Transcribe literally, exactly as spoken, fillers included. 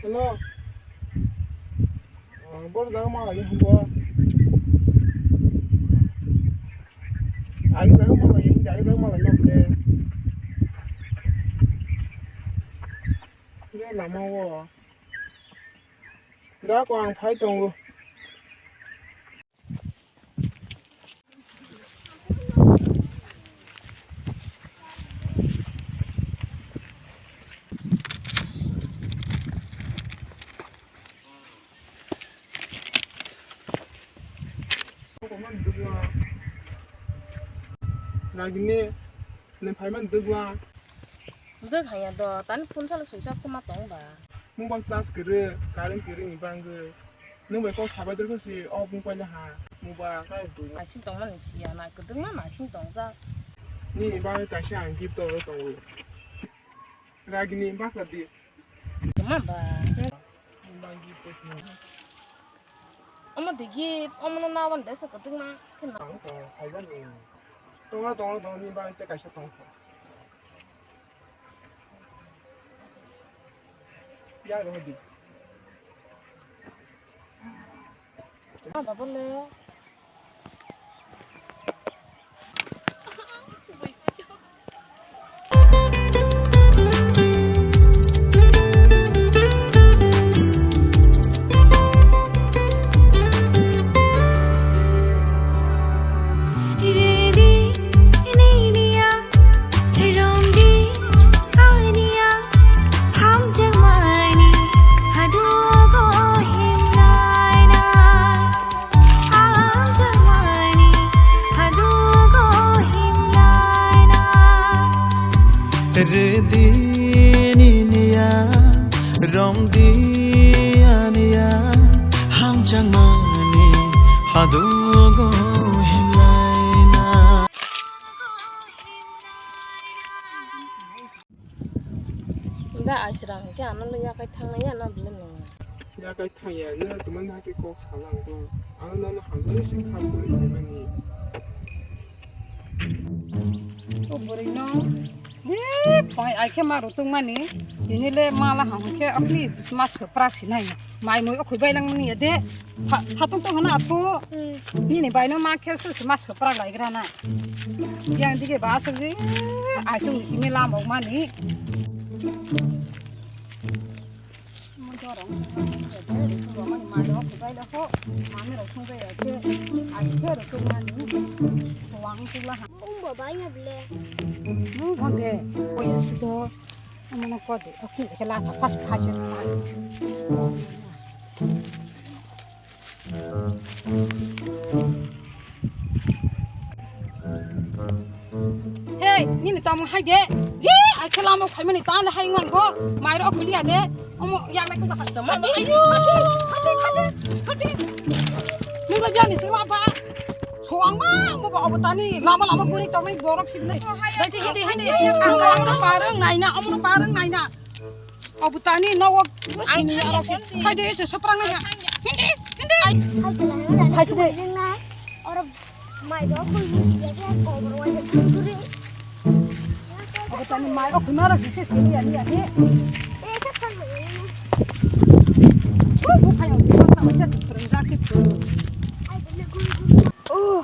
Hello. Oh, bor jaga ma lagi humbo. Agi jaga ma lagi, hindi agi jaga ma lagi mabde. Re lama wo. Da ko ang phai tongo. Ragini, nini phaiman dugla. Duk hanya do, tani phone salo switch off khuma tong ba. Mobile charge kwrwi, current kwrwi ni bangwi. Nwng bai kok sabai dorkha si, o bung paila ha, mobile kai bui. Nasing tongmani siya na, kwdwngma nasing tongjak. Nini bagwi kaisa ang gift order tongo. Ragini basa di. Tongma ba. Nini bagwi gift order tongo. Omo di gift, omo no nawan desa kwdwngma. Ang tong, khaijani. Tongo, tongo, tongo, nini bagwi tei kaisa tong. Ya, Rohit. Ah, double le. Ready, ini, ini ya. Romdi aniya hamjakmani hadugo himnaina. Hamjakmani hadugo himnaina. Ridi niniya, romdi aniya hamjakmani hadugo himnaina. Da asra hwnkhe ano le yakai thangnai ya na bwle nung. Yakai thangya, nini tongmani hakhe kok salang bo. Ano nono hamjaknai se kha bwrwi phaimani. O bwrwi no, e, phai ai khe ma rutungmani. Tini le mala hang khe akli ma soprak sinai. Mai mui okhoi bai langmani ya de. Sa-, satung tong hana apo. Hmm. Nini bai no ma khe su su ma sopra lai gra na. Yang dige ba asuk ji. Ai tung ni kimi lam ok mani. Mo jorong. Mo ni mai ro ku bai lo ho. Mami ro sung bai ya ke. Ai ke ro tu mani. Wang tu la ha. Um ba bai ya ble. Mo de. Ko ya si do. Mo no ko de. Oki ke la ta pas pa je na. Hey, nini tamo hai de. Ye, ai khe lama phaimani tan hai ngan go. Mairo khuli ya de. Omo yak lai ko hai. Tamo ayo. Khati, khati, khati, khati. Nunggo jani se wa ba. Soang ma, mo ba obo tani lama lama guri tong nai borok sibnai. Dai ti hindi, hindi. Omo no parang naina, omo no parang naina. Obo tani no wo sini arok si. Hai de se soprang na. Hindi, hindi. Hai de. Oro mai do ko ni ya ko bro wa de kuri. Obo tani mai o kunara si se sini ya ni ya ni. E ka kan. Ko bu khayo ko ta wa se turun ja ki tu. Oh.